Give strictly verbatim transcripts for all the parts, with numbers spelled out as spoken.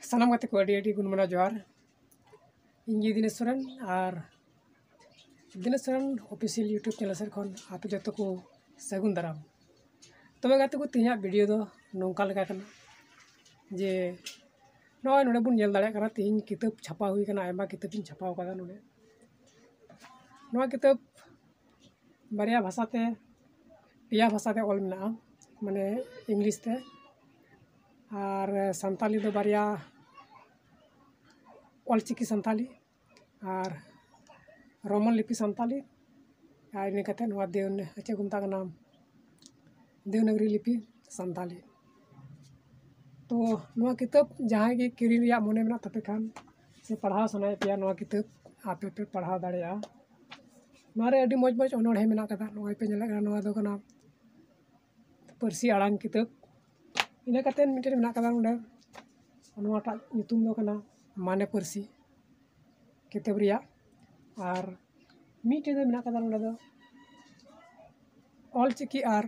ᱥᱟᱱᱟᱢ ᱜᱟᱛᱮ ᱠᱚ ᱟᱹᱰᱤ ᱟᱹᱰᱤ ᱜᱩᱱ ᱢᱟᱱᱟᱣ ᱡᱚᱦᱟᱨ᱾ ᱤᱧ ᱜᱮ ᱫᱤᱱᱮᱥ ᱥᱚᱨᱮᱱ, ᱟᱨ Dinesh Soren official YouTube channel ᱥᱮᱫ ᱠᱷᱚᱱ ᱟᱯᱮ ᱡᱚᱛᱚ ᱠᱚ ᱥᱟᱹᱜᱩᱱ ᱫᱟᱨᱟᱢ᱾ ᱛᱚᱵᱮ ᱜᱟᱛᱮ ᱠᱚ, ᱛᱮᱦᱮᱧᱟᱜ ᱵᱷᱤᱰᱤᱭᱳ ᱫᱚ ᱱᱚᱝᱠᱟ ᱞᱮᱠᱟ ᱠᱟᱱᱟ ᱡᱮ ᱱᱚᱜᱼᱚᱭ ᱱᱚᱰᱮ ᱵᱚᱱ ᱧᱮᱞ ᱫᱟᱲᱮᱭᱟᱜ ᱠᱟᱱᱟ, ᱛᱮᱦᱮᱧ ᱠᱤᱛᱟᱹᱵ ᱪᱷᱟᱯᱟ ᱦᱩᱭ ᱠᱟᱱᱟ, ᱟᱭᱢᱟ ᱠᱤᱛᱟᱹᱵ ᱤᱧ ᱪᱷᱟᱯᱟᱣ ᱠᱟᱫᱟ ᱱᱚᱰᱮ᱾ ᱱᱚᱣᱟ ᱠᱤᱛᱟᱹᱵ ᱵᱟᱨᱭᱟ ᱵᱷᱟᱥᱟᱛᱮ, ᱯᱮᱭᱟ ᱵᱷᱟᱥᱟᱛᱮ ᱚᱞ ᱢᱮᱱᱟᱜᱼᱟ, ᱢᱟᱱᱮ ᱤᱝᱞᱤᱥ ᱛᱮ, ᱟᱨ ᱥᱟᱱᱛᱟᱞᱤ ᱫᱚ ᱵᱟᱨᱭᱟ, ᱚᱞᱪᱤᱠᱤ ᱥᱟᱱᱛᱟᱞᱤ ᱟᱨ ᱨᱳᱢᱟᱱ ᱞᱤᱯᱤ ᱥᱟᱱᱛᱟᱞᱤ, ᱟᱨ ᱤᱱᱟᱹ ᱠᱟᱛᱮ ᱱᱚᱣᱟ ᱫᱮᱣᱱ-, ᱪᱮᱫ ᱠᱚ ᱢᱮᱛᱟᱜ ᱠᱟᱱᱟ, ᱫᱮᱣᱱᱟᱜᱽᱨᱤ ᱞᱤᱯᱤ ᱥᱟᱱᱛᱟᱞᱤ᱾ ᱛᱚ ᱱᱚᱣᱟ ᱠᱤᱛᱟᱹᱵ ᱡᱟᱦᱟᱸᱭ ᱜᱮ ᱠᱤᱨᱤᱧ ᱨᱮᱭᱟᱜ ᱢᱚᱱᱮ ᱢᱮᱱᱟᱜ ᱛᱟᱯᱮ ᱠᱷᱟᱱ ᱥᱮ ᱯᱟᱲᱦᱟᱣ ᱥᱟᱱᱟᱭᱮᱫ ᱯᱮᱭᱟ, ᱱᱚᱣᱟ ᱠᱤᱛᱟᱹᱵ ᱟᱯᱮ ᱯᱮ ᱯᱟᱲᱦᱟᱣ ᱫᱟᱲᱮᱭᱟᱜᱼᱟ᱾ ᱱᱚᱣᱟ ᱨᱮ ᱟᱹᱰᱤ ᱢᱚᱡᱽ ᱢᱚᱡᱽ ᱚᱱᱚᱬᱦᱮ ᱢᱮᱱᱟᱜ ᱠᱟᱫᱟ᱾ ᱱᱚᱜᱼᱚᱭ ᱯᱮ ᱧᱮᱞᱮᱫ ᱠᱟᱱᱟ, ᱱᱚᱣᱟ ᱫᱚ ᱠᱟᱱᱟ ᱯᱟᱹᱨᱥᱤ ᱟᱲᱟᱝ ᱠᱤᱛᱟᱹᱵ᱾ ᱤᱱᱟᱹ ᱠᱟᱛᱮ ᱢᱤᱫᱴᱮᱱ ᱢᱮᱱᱟᱜ ᱠᱟᱫᱟ ᱱᱚᱰᱮ, ᱱᱚᱣᱟᱴᱟᱜ ᱧᱩᱛᱩᱢ ᱫᱚ ᱠᱟᱱᱟ ᱢᱟᱱᱮ ᱯᱟᱹᱨᱥᱤ ᱠᱤᱛᱟᱹᱵ ᱨᱮᱭᱟᱜ᱾ ᱟᱨ ᱢᱤᱫᱴᱮᱡ ᱫᱚ ᱢᱮᱱᱟᱜ ᱠᱟᱫᱟ ᱱᱚᱰᱮ ᱫᱚ ᱚᱞᱪᱤᱠᱤ ᱟᱨ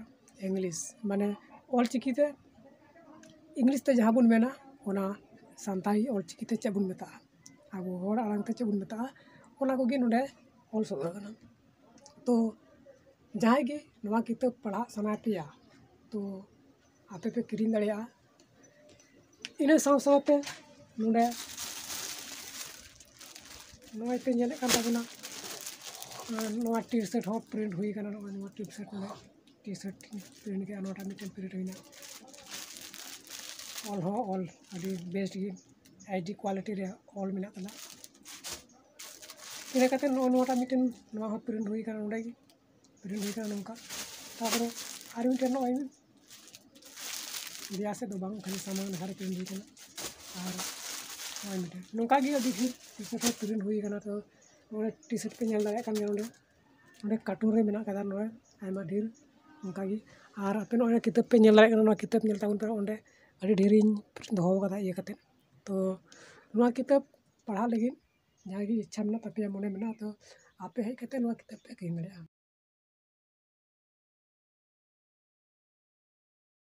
ᱤᱝᱞᱤᱥ, ᱢᱟᱱᱮ ᱚᱞᱪᱤᱠᱤ ᱛᱮ, ᱤᱝᱞᱤᱥ ᱛᱮ ᱡᱟᱦᱟᱸ ᱵᱚᱱ ᱢᱮᱱᱟ, ᱚᱱᱟ ᱥᱟᱱᱛᱟᱲᱤ ᱚᱞᱪᱤᱠᱤ ᱛᱮ ᱪᱮᱫ ᱵᱚᱱ ᱢᱮᱛᱟᱜᱼᱟ, ᱟᱵᱚ ᱦᱚᱲ ᱟᱲᱟᱝ ᱛᱮ ᱪᱮᱫ ᱵᱚᱱ ᱢᱮᱛᱟᱜᱼᱟ, ᱚᱱᱟ ᱠᱚᱜᱮ ᱱᱚᱰᱮ ᱚᱞ ᱥᱚᱫᱚᱨ ᱠᱟᱱᱟ᱾ ᱛᱚ ᱡᱟᱦᱟᱸᱭ ᱜᱮ ᱱᱚᱣᱟ ᱠᱤᱛᱟᱹᱵ ᱯᱟᱲᱦᱟᱜ ᱥᱟᱱᱟᱭᱮᱫ ᱯᱮᱭᱟ, ᱛᱚ ᱟᱯᱮ ᱯᱮ ᱠᱤᱨᱤᱧ ᱫᱟᱲᱮᱭᱟᱜᱼᱟ᱾ ᱤᱱᱟᱹ ᱥᱟᱶ ᱥᱟᱶᱛᱮ ᱱᱚᱰᱮ ᱱᱚᱜᱼᱚᱭ ᱯᱮ ᱧᱮᱞᱮᱫ ᱠᱟᱱ ᱛᱟᱵᱚᱱᱟ, ᱟᱨ ᱱᱚᱣᱟ ᱴᱤ ᱥᱟᱨᱴ ᱦᱚᱸ ᱯᱨᱤᱱᱴ ᱦᱩᱭ ᱠᱟᱱᱟ᱾ ᱱᱚᱜᱼᱚᱭ ᱱᱚᱣᱟ ᱴᱤ ᱥᱟᱨᱴ ᱱᱚᱰᱮ ᱴᱤ ᱥᱟᱨᱴ ᱯᱨᱤᱱᱴ ᱜᱮ, ᱱᱚᱣᱟᱴᱟᱜ ᱢᱤᱫᱴᱮᱱ ᱯᱨᱤᱱᱴ ᱦᱩᱭᱱᱟ᱾ ᱚᱞ ᱦᱚᱸ ᱚᱞ ᱟᱹᱰᱤ ᱵᱮᱥ ᱜᱮ, ᱮᱭᱤᱪ ᱰᱤ ᱠᱳᱣᱟᱞᱤᱴᱤ ᱨᱮ ᱚᱞ ᱢᱮᱱᱟᱜ ᱠᱟᱫᱟ᱾ ᱤᱱᱟᱹ ᱠᱟᱛᱮ ᱱᱚᱜᱼᱚ ᱱᱚᱣᱟᱴᱟᱜ ᱢᱤᱫᱴᱮᱱ, ᱱᱚᱣᱟ ᱦᱚᱸ ᱯᱨᱤᱱᱴ ᱦᱩᱭ ᱠᱟᱱᱟ ᱱᱚᱰᱮ ᱜᱮ᱾ ᱯᱨᱤᱱᱴ ᱦᱩᱭ ᱠᱟᱱᱟ ᱱᱚᱝᱠᱟ᱾ ᱛᱟᱨᱯᱚᱨᱮ ᱟᱨ ᱢᱤᱫᱴᱮᱱ ᱱᱚᱜᱼᱚᱭ ᱫᱮᱭᱟ ᱥᱮᱫ ᱫᱚ ᱵᱟᱝ, ᱠᱷᱟᱹᱞᱤ ᱥᱟᱢᱟᱝ ᱱᱟᱠᱷᱟ ᱨᱮ ᱯᱨᱤᱱᱴ ᱦᱩᱭ ᱠᱟᱱᱟ᱾ ᱟᱨ ᱱᱚᱜᱼᱚᱭ ᱢᱤᱫᱴᱮᱱ ᱱᱚᱝᱠᱟ ᱜᱮ ᱟᱹᱰᱤ ᱰᱷᱮᱨ ᱴᱤ ᱥᱟᱨᱴ ᱦᱚᱸ ᱯᱨᱤᱱᱴ ᱦᱩᱭ ᱠᱟᱱᱟ᱾ ᱛᱚ ᱱᱚᱰᱮ ᱴᱤ ᱥᱟᱨᱴ ᱯᱮ ᱧᱮᱞ ᱫᱟᱲᱮᱭᱟᱜ ᱠᱟᱱ ᱜᱮᱭᱟ, ᱱᱚᱰᱮ, ᱱᱚᱰᱮ ᱠᱟᱨᱴᱩᱱ ᱨᱮ ᱢᱮᱱᱟᱜ ᱠᱟᱫᱟ ᱱᱚᱰᱮ ᱟᱭᱢᱟ ᱰᱷᱮᱨ ᱚᱱᱠᱟ ᱜᱮ᱾ ᱟᱨ ᱟᱯᱮ ᱱᱚᱜᱼᱚᱭ ᱠᱤᱛᱟᱹᱵ ᱯᱮ ᱧᱮᱞ ᱫᱟᱲᱮᱭᱟᱜ ᱠᱟᱱᱟ, ᱱᱚᱣᱟ ᱠᱤᱛᱟᱹᱵ ᱧᱮᱞ ᱛᱟᱵᱚᱱ ᱯᱮ, ᱚᱸᱰᱮ ᱟᱹᱰᱤ ᱰᱷᱮᱨᱤᱧ ᱫᱚᱦᱚ ᱠᱟᱫᱟ ᱤᱭᱟᱹ ᱠᱟᱛᱮᱫ᱾ ᱛᱚ ᱱᱚᱣᱟ ᱠᱤᱛᱟᱹᱵ ᱯᱟᱲᱦᱟᱜ ᱞᱟᱹᱜᱤᱫ ᱡᱟᱦᱟᱸᱭ ᱜᱮ ᱤᱪᱪᱷᱟ ᱢᱮᱱᱟᱜ ᱛᱟᱯᱮᱭᱟ, ᱢᱚᱱᱮ ᱢᱮᱱᱟᱜᱼᱟ, ᱛᱚ ᱟᱯᱮ ᱦᱮᱡ ᱠᱟᱛᱮᱫ ᱱᱚᱣᱟ ᱠᱤᱛᱟᱹᱵ ᱯᱮ ᱠᱤᱨᱤᱧ ᱫᱟᱲᱮᱭᱟᱜᱼᱟ᱾